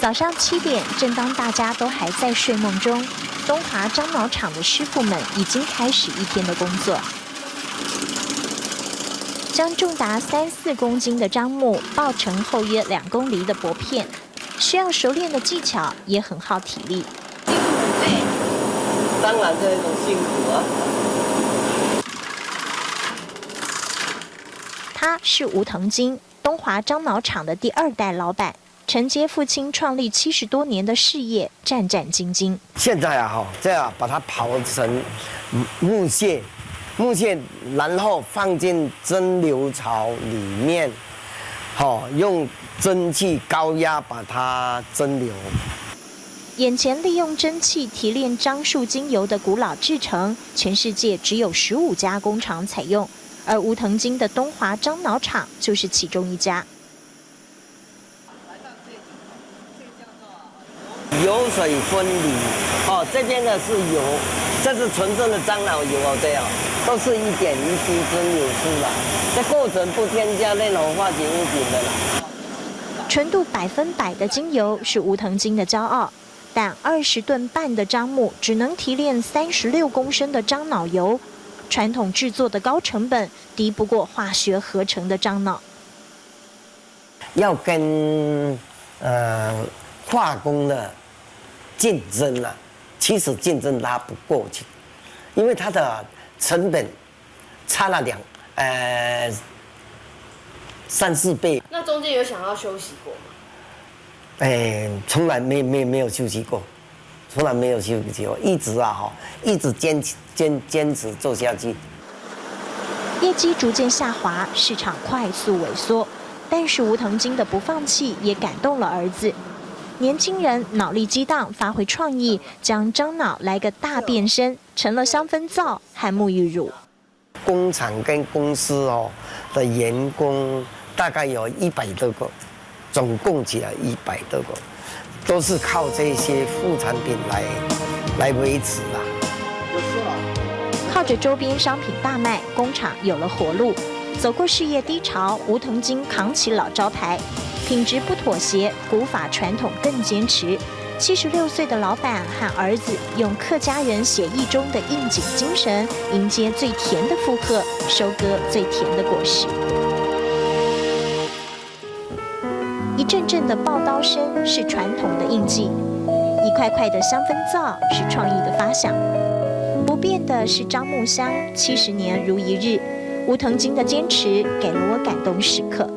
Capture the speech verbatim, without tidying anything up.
早上七点，正当大家都还在睡梦中，东华樟脑厂的师傅们已经开始一天的工作。将重达三四公斤的樟木爆成厚约两公厘的薄片，需要熟练的技巧，也很耗体力。辛苦很累。当然，这一种辛苦啊。他是吴腾金，东华樟脑厂的第二代老板，承接父亲创立七十多年的事业，战战兢兢。现在啊，哈，这样把它刨成木屑，木屑，然后放进蒸馏槽里面，好，用蒸汽高压把它蒸馏。眼前利用蒸汽提炼樟树精油的古老制程，全世界只有十五家工厂采用，而吴腾金的东华樟脑厂就是其中一家。 油水分离，哦，这边的是油，这是纯正的樟脑油哦，这样都是一点一滴蒸馏出来，这过程不添加任何化学物品的啦。纯度百分百的精油是吴腾金的骄傲，但二十吨半的樟木只能提炼三十六公升的樟脑油，传统制作的高成本敌不过化学合成的樟脑。 要跟，呃，化工的竞争啊，其实竞争拉不过去，因为它的成本差了两，呃，三四倍。那中间有想要休息过吗？哎，从来没，没，没有休息过。 从来没有休息过，一直啊，哈，一直坚持，坚，坚持做下去。业绩逐渐下滑，市场快速萎缩，但是吴腾金的不放弃也感动了儿子。年轻人脑力激荡，发挥创意，将樟脑来个大变身，成了香氛皂和沐浴乳。 工厂跟公司哦的员工大概有一百多个，总共起来一百多个，都是靠这些副产品来，来维持啦。靠着周边商品大卖，工厂有了活路。走过事业低潮，吴腾金扛起老招牌，品质不妥协，古法传统更坚持。七十六岁的老板和儿子用客家人血液中的应景精神，迎接最甜的负荷，收割最甜的果实。一阵阵的爆刀声是传统的印记，一块块的香氛皂是创意的发想。不变的是樟木香，七十年如一日。吴腾金的坚持给了我感动时刻。